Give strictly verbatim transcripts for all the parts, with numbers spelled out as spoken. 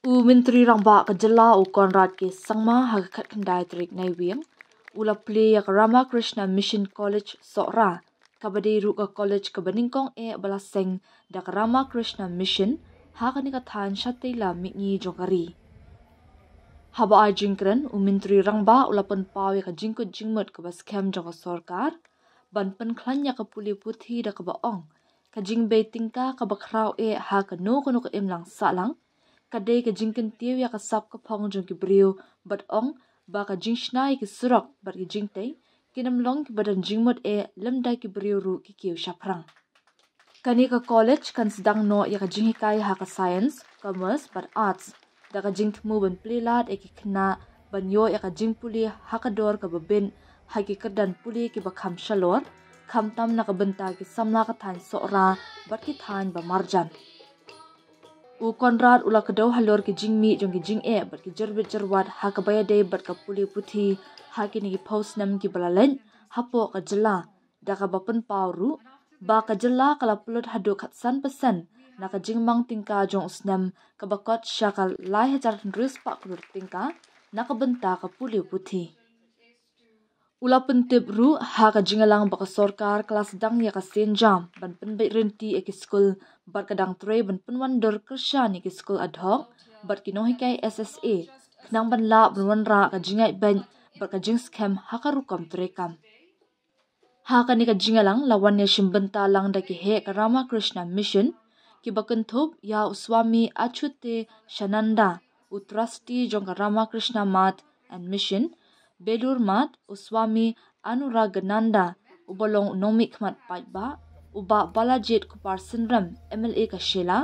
U Myntri Rangbah ka jylla u Conrad K Sangma ha ka khatkhyndai tarik Naiwieng u la plie ïa ka Ramakrishna Mission College Sohra, kaba dei ruh ka college kaba nyngkong eh ba la seng da ka Ramakrishna Mission ha kane ka thaiñ shatei la mihngi jong ka ri. Haba ai jingkren, u Myntri Rangbah u la pynpaw ïa ka jingkut jingmut kaba skhem jong ka sorkar ban pynkhlaiñ ïa ka pule puthi da kaba ong ka jingbei tyngka kaba khraw eh ha kano kano ka imlang sahlang ka dei ka jingkyntiew ïa ka sap ka phong jong ki briew, bad ong ba ka jingshna ïa ki surok bad ki jingtei kin ym long kiba don jingmut eh lymda ki briew ruh ki kiew shaphrang. Kane ka college kan sdang noh ïa ka jinghikai ha ka science, commerce bad arts, da ka jingthmu ban plie lad ïa ki khynnah ban ïoh ïa ka jingpule ha ka dor kaba bit ha ki kyrdan pule kiba kham shalor, khamtam na ka bynta ki samla ka thaiñ Sohra bad ki thaiñ ba marjan. U Conrad u la kdew halor ki jingmih jong ki jingeh bad ki jyrbit jyrwat ha kaba ïadei bad ka pule puthi ha kine ki phew snem kiba la leit hapoh ka jylla, da kaba pynpaw ruh ba ka jylla ka la pynlut haduh khatsan percent na ka jingmang tyngka jong u snem, kaba kot sha ka lai hajar hynriew spah klur tyngka na ka bynta ka pule puthi. U la pyntip ruh ha ka jingïalang ba ka sorkar ka la sdang ïa ka sienjam ban pynbeit rynti ïa ki skul bad ka dang trei ban pynwandur kyrshan ïa ki skul ad hoc bad ki nonghikai S S A, khnang ban lah ban wanrah ka jingaibeit bad ka jingskhem ha ka rukom treikam. Ha kane ka jingïalang la wan ïashim bynta lang da ki heh ka Ramakrishna Mission, kiba kynthup ïa u Swami Achyutishananda, u trustee jong ka Ramakrishna Math and Mission, Belur Math, u Swami Anuragananda, uba long u nongmihkhmat paidbah, u Bah Balajied Kupar Synrem, M L A ka Shella,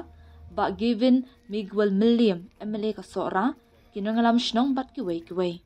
Bah Gavin Miguel Mylliem, M L A ka Sohra, ki nongïalam shnong bad kiwei kiwei.